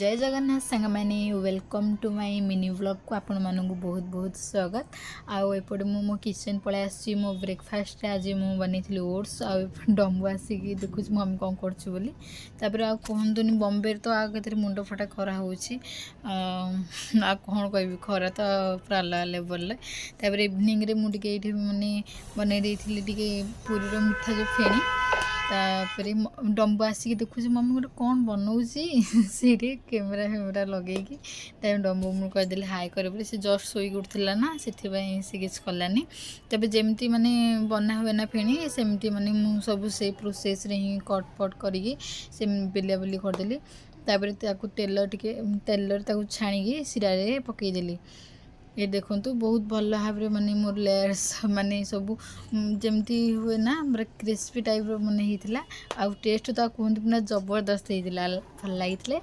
ଜୟ ଜଗନ୍ନାଥ ସାଙ୍ଗମାନେ, welcome to my mini ବ୍ଲଗ୍କୁ ଆପଣମାନଙ୍କୁ ବହୁତ ବହୁତ ସ୍ୱାଗତ। ଆଉ ଏପଟେ ମୁଁ ମୋ କିଚେନ୍ ପଳେଇ ଆସିଛି। ମୋ ବ୍ରେକଫାଷ୍ଟରେ ଆଜି ମୁଁ ବନେଇଥିଲି ଓଟ୍ସ। ଆଉ ଏପଟେ ଡମ୍ବୁ ଆସିକି ଦେଖୁଛି ମୁଁ ଆମେ କ'ଣ କରୁଛୁ ବୋଲି। ତାପରେ ଆଉ କୁହନ୍ତୁନି, ବମ୍ବେରେ ତ ଆଉ କେତେ ମୁଣ୍ଡ ଫଟା ଖରା ହେଉଛି, ଆଉ କ'ଣ କହିବି? ଖରା ତ ପୁରା ଅଲଗା ଲେଭଲ୍ରେ। ତାପରେ ଇଭିନିଂରେ ମୁଁ ଟିକେ ଏଇଠି ମାନେ ବନେଇ ଦେଇଥିଲି ଟିକେ ପୁରୀର ମିଠା ଯେଉଁ ଫେଣି। ତାପରେ ଡମ୍ବୁ ଆସିକି ଦେଖୁଛି ମମି ଗୋଟେ କ'ଣ ବନଉଛି ସେଇଠି କ୍ୟାମେରା ଫ୍ୟାମେରା ଲଗେଇକି। ତାପରେ ଡମ୍ବୁ ମୁଁ କହିଦେଲି ହାଏ କରେ ବୋଲି। ସେ ଜଷ୍ଟ ଶୋଇକି ଉଠୁଥିଲା ନା, ସେଥିପାଇଁ ସେ କିଛି କଲାନି। ତେବେ ଯେମିତି ମାନେ ବନା ହୁଏ ନା ଫେଣି, ସେମିତି ମାନେ ମୁଁ ସବୁ ସେଇ ପ୍ରୋସେସ୍ରେ ହିଁ କଟ୍ ଫଟ୍ କରିକି ସେ ବେଲା ବେଲି କରିଦେଲି। ତାପରେ ତାକୁ ତେଲ ଟିକେ ତେଲରେ ତାକୁ ଛାଣିକି ଶିରାରେ ପକାଇଦେଲି। ଏ ଦେଖନ୍ତୁ, ବହୁତ ଭଲ ଭାବରେ ମାନେ ମୋର ଲେୟାର୍ସ ମାନେ ସବୁ ଯେମିତି ହୁଏ ନା, ପୁରା କ୍ରିସ୍ପି ଟାଇପ୍ର ମାନେ ହେଇଥିଲା। ଆଉ ଟେଷ୍ଟ ତ ଆଉ କୁହନ୍ତୁ, ପୁରା ଜବରଦସ୍ତ ହେଇଥିଲା। ଭଲ ଲାଗିଥିଲେ।